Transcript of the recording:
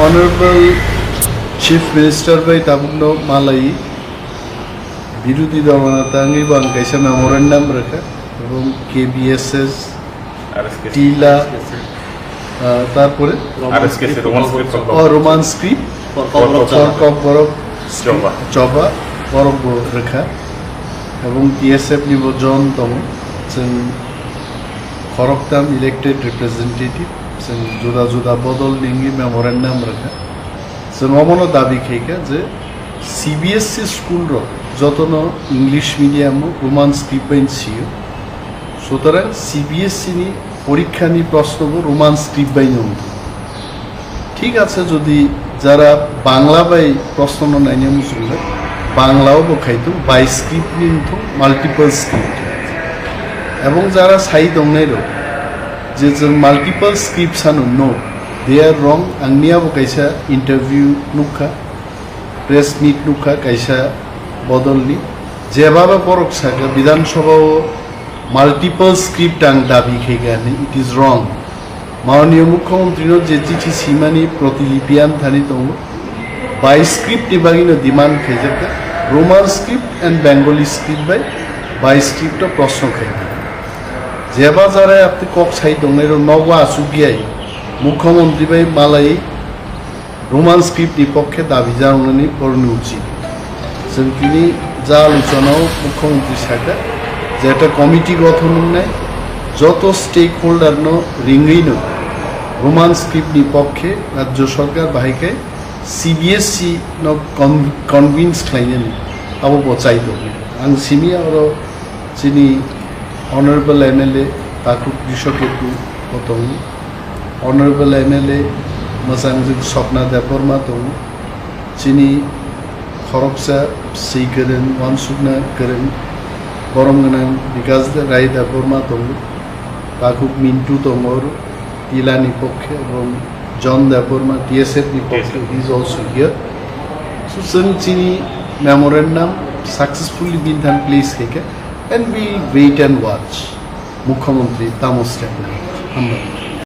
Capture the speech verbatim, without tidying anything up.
Honorable Chief Minister bai tabukno malai birodhi dol neta wngwi bo ang kaisa memorandum rwkha, ebong K B S S, R S K C. Tila, ah, tarpore R S K C, Roman script. Oh, Roman script, Kokborok, Choba. Choba, borok bo rwkha, ebong T S F ni bo John tongo, chwng khoroktham elected representative, chwng juda juda bodol ni wngwi memorandum rwkha. Chwng omono dabi khaikha je C B S E school rok jotono English medium o Roman script bai sio. Sutarang C B S E ni porikha ni proshno bo Roman script bai no wngkha. Thik ache, jodi jara Bangla bai proshno no naina muchungo, Bangla o bo khaithung, bi script ni wngthung, multiple script. Ebong jara sai tongnai rok je chwng multiple script sano, no, they are wrong. Ang niya bo kaisa interview nukha, press meet nukha kaisa bodol ni, jeba ba borok sakha Bidhan Sabha o multiple script ang dabi khaikha hinwi, it is wrong. Mananiya Mukhyamantri no je chithi simani protilipi ang thani tongo, bi script ni bagwi no demand khaijakha, Roman script and Bengali script bai bi script o proshno khaikha. Jeba jara apni kok sai tongnai rok nogo achukya Mukhyamantri bai malai Roman script ni pokkhe dabi janani porni uchit. Chwng tini ja alochonao Mukhyamantri sakha je ekta committee gothon wngnai, joto stakeholder no ringwi no Roman script ni pokkhe Rajya Sarkar bahai khe C B S E no con-, convince khlainani abo bo chai tongo. Ang simi oro chini Honorable M L A Takhuk Krishok Ketu bo tongo, Honorable M L A mwchangwi Swapna Debbarma tongo, chini khoroksa swi kwrwng, uansukna kwrwng, borom gwnang Bikas Rai Debbarma tongo, Takhuk Mintu tongo, Tila ni pokkhe, ebong John Debbarma, T S F ni pokkhe, he is also here. So, chwng chini memorandum successfully bini thani place khaikha, and we wait and watch Mukhyamantri tamo step nai. Hambai.